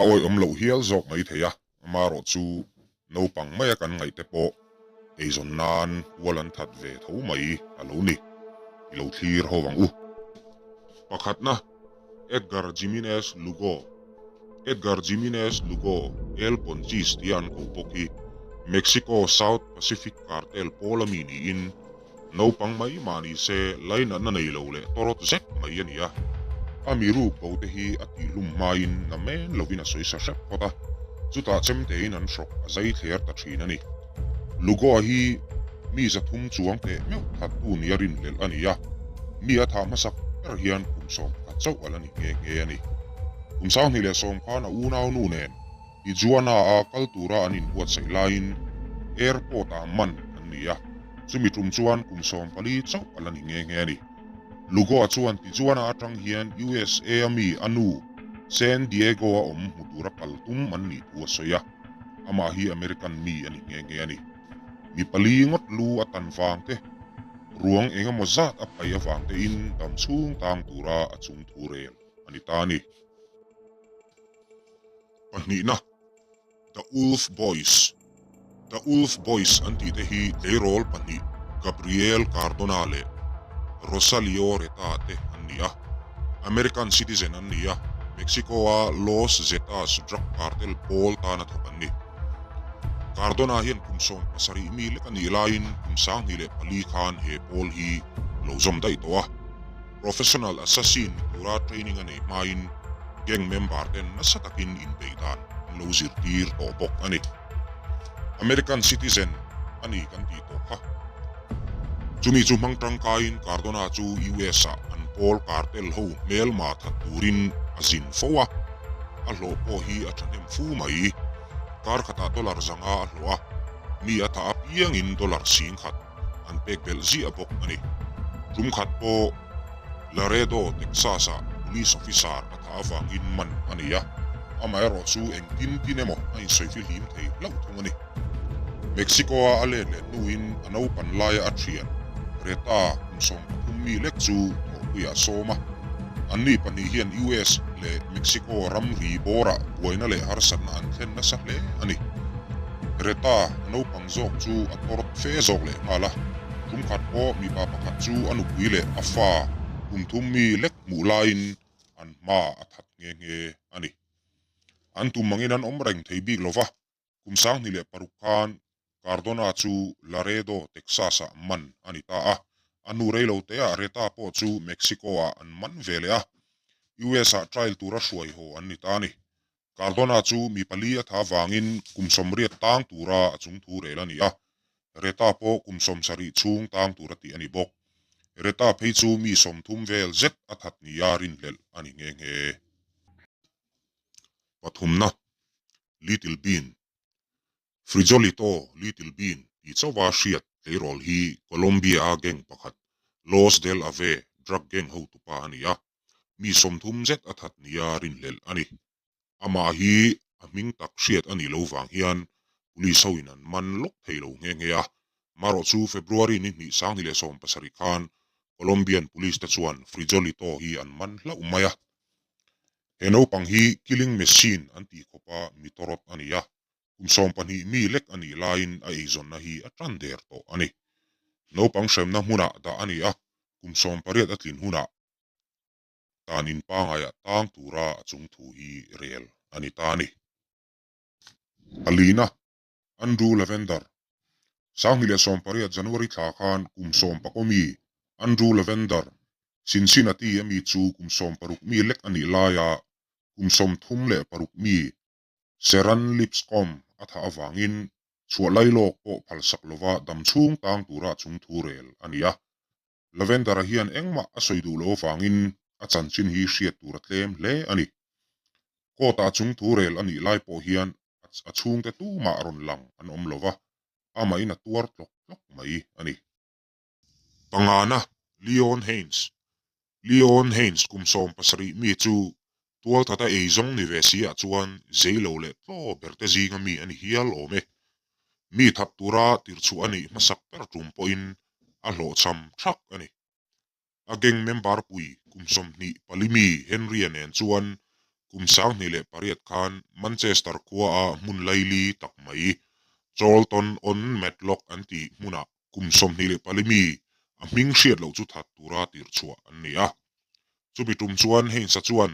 A awihawm loh hial zawk mai thei a, amaherawh chu naupang maia kan ngaih te pawh eizawn nan hual an that ve tho mai a lo ni. I lo thlir ho vang u. Pakhatna, Edgar Jimenez Lugo Edgar Jimenez Lugo, El Ponchis tia an koh bawk hi Mexico South Pacific Cartel pawl ami niin Naupang mai mah ni se lainatna nei lo leh tawrawt zet mai a ni a. A mi ruk bo te hi a tihhlum hmain na men lovin a sawi sa hrep phawt a, chutah chemtein an hrawk a zai thler ta thin a ni. Lugoa hi mi zathum chuang teh meuh thattu nia rinhlelh a ni a, mi a thah hmasak ber hian kum 11 chauh a la ni nghe nghe a ni. Kum 2010 khan a unaunu nen Tijuana-a kal tura an inbuatsaih laiin airport-ah man an ni a, chumi tum chuan kum 14 chauh a la ni nghe nghe a ni. Lugo-a chuan Tijuana atang hian USA-a mi a nu San Diego-a awm hmu tura kal tum an nih thu a sawi a, amah hi American mi a ni nghe nghe a ni. Mi pali ngawt lu a tan vang te, ruang eng emaw zat a pai avang tein dam chhung tang tura a chung thu rel a ni ta a ni. Pahnihna, The Wolf Boys The Wolf Boys an tihte hi tleirawl pahnih Gabriel Cardona leh Rosalio Reta te an ni a. American citizen an ni a, Mexico-a Los Zetas drug cartel pawl tana thawk an ni. Cardona hian kum 17 mi lek a nih laiin kum 2004 khan he pawl hi lo zawm daih tawh a. Professional assassin ni tura training a nei hmain gang member ten nasa takin inbeih dan an lo zirtir tawh bawk a ni. American citizen a ni kan tih tawh kha. Chumi chu hmang tangkaiin Cardona chu US ah an pawl cartel ho hmelma that turin a zin fo a, a hlawh pawh hi a thahnem fu mai. Kar khatah dollar zanga a hlawh a, mi a tah apiangin dollar 10,000. an pek belh ziah bawk a ni. Tum khat pawh Laredo, Texas-ah police officer a thah avangin man a ni a, amaherawh chu engtin tin emaw a insawi fihlim thei hlauh thung a ni. Mexico-a a let leh hnuin a naupan laia a thian Reta kum 13 mi lek chu thawhpuiah a sawm a. Anni pahnih hian US leh Mexico ramri bawrah buaina leh harsatna an thlen nasa hle a ni. Reta, a naupang zawk chu a tawrh fe zawk leh nghal a, tum khat pawh mipa pakhat chu a nupui leh a fa kum thum mi lek hmuh laiin an hma a that nghe nghe a ni. An tum angin an awm reng thei bik lo va, kum 2006 khan Cardona chu Laredo, Texas-ah man a ni ta a, a hnu rei lo teah Reta pawh chu Mexico-ah an man ve leh a, US-ah trial tura hruai haw an ni ta a ni. Cardona chu mi pali a tha vangin kum 80 tang tura a chung thu rel a ni a, Reta pawh kum 70 chhung tang tura tih a ni bawk. Reta phei chu mi 30 vel zet a that nia rinhlelh a ni nghe nghe. Pathumna, Little Bean Frijolito Little Bean tih chauha hriat tleirawl hi Colombia-a gang pakhat Los del Ave drug gang hotupa a ni a, mi 30 zet a that nia rinhlelh a ni. Amah hi a hming tak hriat a nih lo vang hian police hoin an man lawk thei lo nghe nghe a, marawh chu February ni hnih 2017 khan Colombian police te chuan Frijolito hi an man hlauh mai a. He naupang hi killing machine an tih khawpa mi tawrawt a ni a, kum 12 mi lek a nih laiin a eizawnna hi a tan der tawh a ni. Naupang hremna hmunah dah a ni a, kum 18 a tlin hunah tan in pangaiah tang tura a chung thu hi rel a ni ta a ni. Palina, Andrew Lavender, 2018 January thla khan kum 14 mi Andrew Lavender, Cincinnati a mi chu kum 16 mi lek a nih laia kum 36 mi Seran Lipscomb a thah avangin chhuah lailawk pawh phalsak lova dam chhung tang tura chung thu rel a ni a. Lavender-a hian engmah a sawi duh loh avangin a chanchin hi hriat tur a tlem hle a ni. Court-ah chung thu rel a nih lai pawh hian a chhungte tumah rawn lang an awm lo va, amahin a tuar tlawk tlawk mai a ni. Pangana, Leon Haynes Leon Haynes kum 17 mi chu tualthata ei zawng ni ve si ah chuan zei lo leh tlaw ber te zinga mi a ni hial awm e. Mi that tura tirchhuah a nih hmasak ber tum pawhin a hlawhchham thak a ni. A gang member pui kum 24 mi Henry-a nen chuan Kum 2008 khan Manchester khuaa hmun laili tak mai Chorlton on Matlock an tih hmunah kum 24 mi a hming hriat loh chu that tura tirhchhuah an ni a. Chumi tum chuan Haynes-a chuan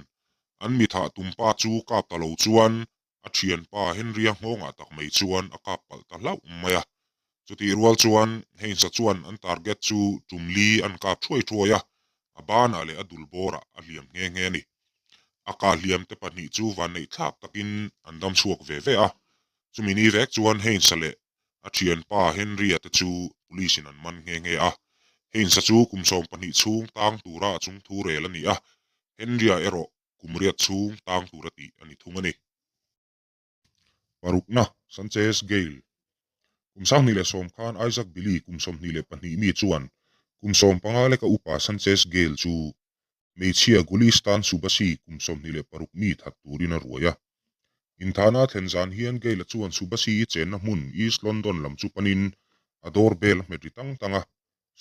an mi thah tum pa chu kap ta lo chuan a thianpa Henry-a nghawngah tak mai chuan a kap palh ta hlauh mai a. Chutih rual chuan Haynes-a chuan an target chu tum li an kap thuai thuai a, a banah leh a dul bawrah a hliam nghe nghe a ni. A kah hliam te pahnih chu vanneih thlak takin an dam chhuak ve ve a. Chumi ni vek chuan Haynes-a leh a thianpa Henry-a te chu police-in an man nghe nghe a. Haynes-a chu kum 12 chhung tang tura a chungthu rel a ni a, Henry-a erawh kum riat chhung tang tura tih a ni thung a ni. Parukna, Sanchez Gale. Kum 2010 khan Isaac Billy kum 22 mi chuan kum 15 leka upa Sanchez Gale chu hmeichhia Gulistan Subasi kum 26 mi that turin a ruai a. Inthahna a thlen zan hian Gale-a chuan Subasi-i chenna hmun East London lam chu panin a door bell a hmet ri tang tang a.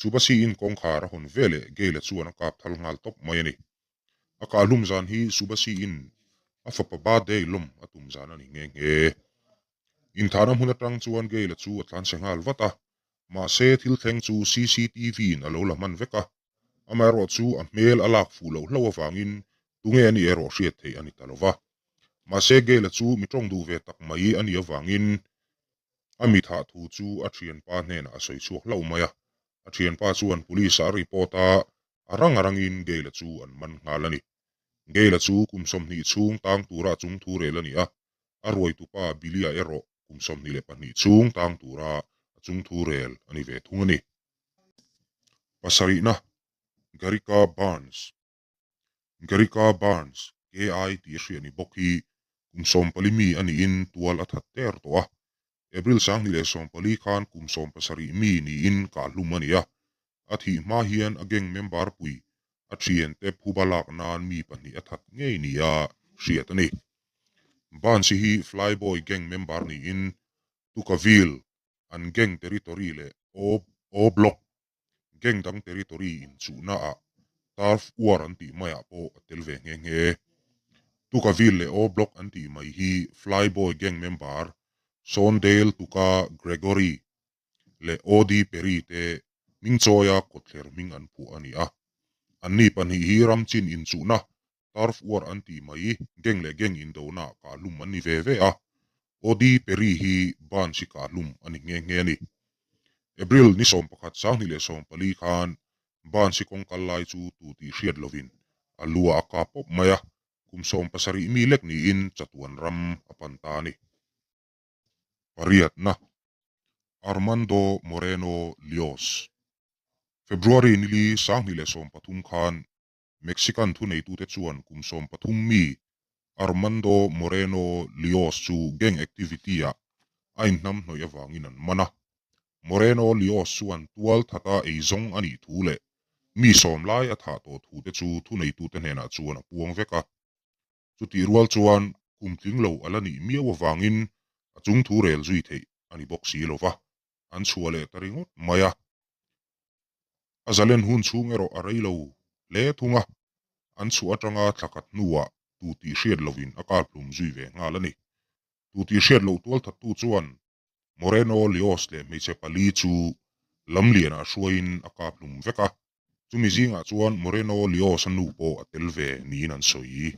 Subasi-in kawngkhar a hawn veleh Gale-a chuan a kap thal nghal tawp mai a ni. A kahhlum zan hi Subasi-in a fapa birthday lawm a tum zan a ni nghe nghe. Inthahna hmun atang chuan Gale-a chu a tlanchhe nghal vat a, mahse thil thleng chu CCTV-in a lo la hman vek a. Amaherawh chu a hmel a lak fuh loh hlauh avangin tunge a nih erawh hriat theih a ni ta lo va. Mahse Gale-a chu mi tawng duh ve tak mai a nih avangin a mi thah thu chu a thianpa hnenah a sawi chhuak hlauh mai a. A thianpa chuan police-ah a report a, A rang a rangin Gale-a chu an man nghal a ni. Gale-a chu kum 20 chhung tang tura a chung thu rel a ni a, a ruaitupa Billy-a erawh kum 22 chhung tang tura a chung thu rel a ni ve thung a ni. Pasarihna, Garrica Barnes Garrica Barnes, KI tih a hriat ni bawk hi kum 14 mi a niin tual a that der tawh a. April 2014 khan kum 70 mi niin kahhlum a ni a, A thih hma hian a gang member pui a thiante phuba lak nan mi pahnih a that ngei nia hriat a ni. Barnes hi Flyboy gang member niin Tukaville an gang territory leh O Block gang dang territory inchuhna ah Turf War an tih maiah pawh a tel ve nghe nghe. Tukaville leh O Block an tih mai hi Flyboy gang member Shondale Tuka Gregory leh OD Perry te hming chawia kawtthler hming an phuah a ni a. Anni pahnih hi ram chin inchuhna, turf war an tih mai, gang leh gang indonaah kahhlum an ni ve ve a. OD Perry hi Barnes hi kahhlum a ni nghe nghe a ni. April ni 11 2014 khan Barnes hi kawng kal lai chu tu tih hriat lovin a lu ah a kap pawp mai a, kum 70 mi lek niin chatuan ram a pan ta a ni. Pariatna, Armando Moreno Leos. February nili 2013 khan Mexican thuneitute chuan kum 13 mi Armando Moreno Leos chu gang activity-ah a inhnamhnawih avangin an man a. Moreno Leos chuan tual thata eizawng a nih thu leh mi sawm lai a thah tawh thute chu thuneitute hnenah chuan a puang vek a. Chutih rual chuan kum tling lo a la nih miau avangin a chung thu rel zui theih a ni bawk si lo va, an chhuah leh ta ringawt mai a. A zalen hun chhung erawh a rei lo hle thung a, an chhuah atanga thla khat hnuah tu tih hriat lohin a kal hlum zui ve nghal a ni. Tu tih hriat loh tualthattu chuan Moreno Leos leh hmeichhe pali chu lamlianah hruaiin a kap hlum vek a, chumi zingah chuan Moreno Leos-a nu pawh a tel ve niin an sawi.